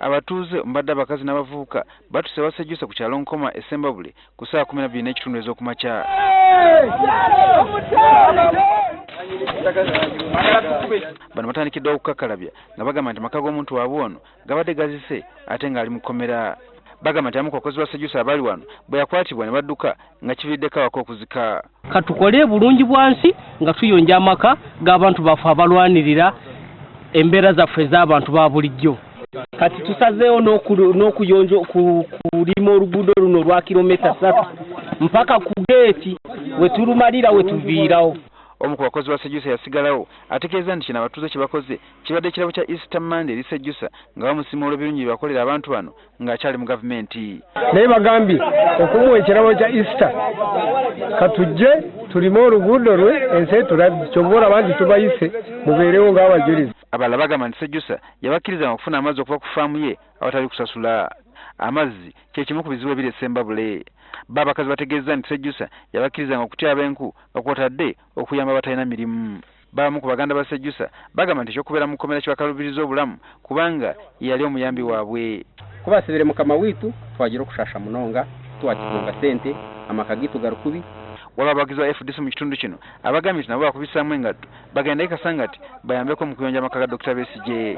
Abatuuze omubadde abakazi n'abavubuka batuuse ewa Sejusa ku kyalo Nkoma e Ssembabule ku ssaawa 12 n'ekitundu ez'okumakya. Bano batandikiddewo okukakalabya nga bagamba nti amaka g'omuntu waabwe ono gabadde gazise ate ng'ali mu kkomera. Bagamba nti abamu ku bakozi ba Sejusa abaali wano bwe yakwatibwa ne badduka nga kiviiriddeko awaka okuzika. Katukole bulungi bwansi nga tuyonja amaka g'abantu baffe abalwanirira embeera zaffe ez'abantu ba bulijjo. Kati tusazeewo n'okuyonja kulima oluguudo luno olwa kilomita 3 mpaka ku geeti we tulumalira we tuviirawo. Omu ku bakozi ba Sejusa yasigalawo ategeeza nti kino abatuuze kye bakoze kibadde kirabo kya Easter Monday eri Sejusa nga bamusiima olw'ebirungi bye yakolera abantu bano ng'akyali mu gavumenti. Naye bagambye okumuwa ekirabo kya Easter, katujje tulime oluguudo lwe ensi etulabye, kyova olaba nti tubayise mubeerewo ng'abajulizi. Abalala bagamba nti Sejusa yabakkirizanga okufuna amazzi okuva ku ffaamu ye awatali kusasula. Amazzi kye kimu ku bizibu ebiri e Ssembabule. Bo abakazi bategeezezza nti Sejusa yabakkirizanga okutyaba enku nga kw'otadde okuyamba abatalina mirimu. Abamu ku baganda ba Sejusa bagamba nti eky'okubeera mu kkomera kibakaluubirizza obulamu kubanga ye yali omuyambi waabwe. Ku baasibire mukama waitu, twagira okushaasha munonga, titwakitunga sente, amaka gaitu gari kubi. Waliwo abawagizi ba fdc mu kitundu kino abagambye nti nabo baakubissaamu engatto bagende e Kasangati bayambeko mu kuyonja amaka ga Dokita Besigye.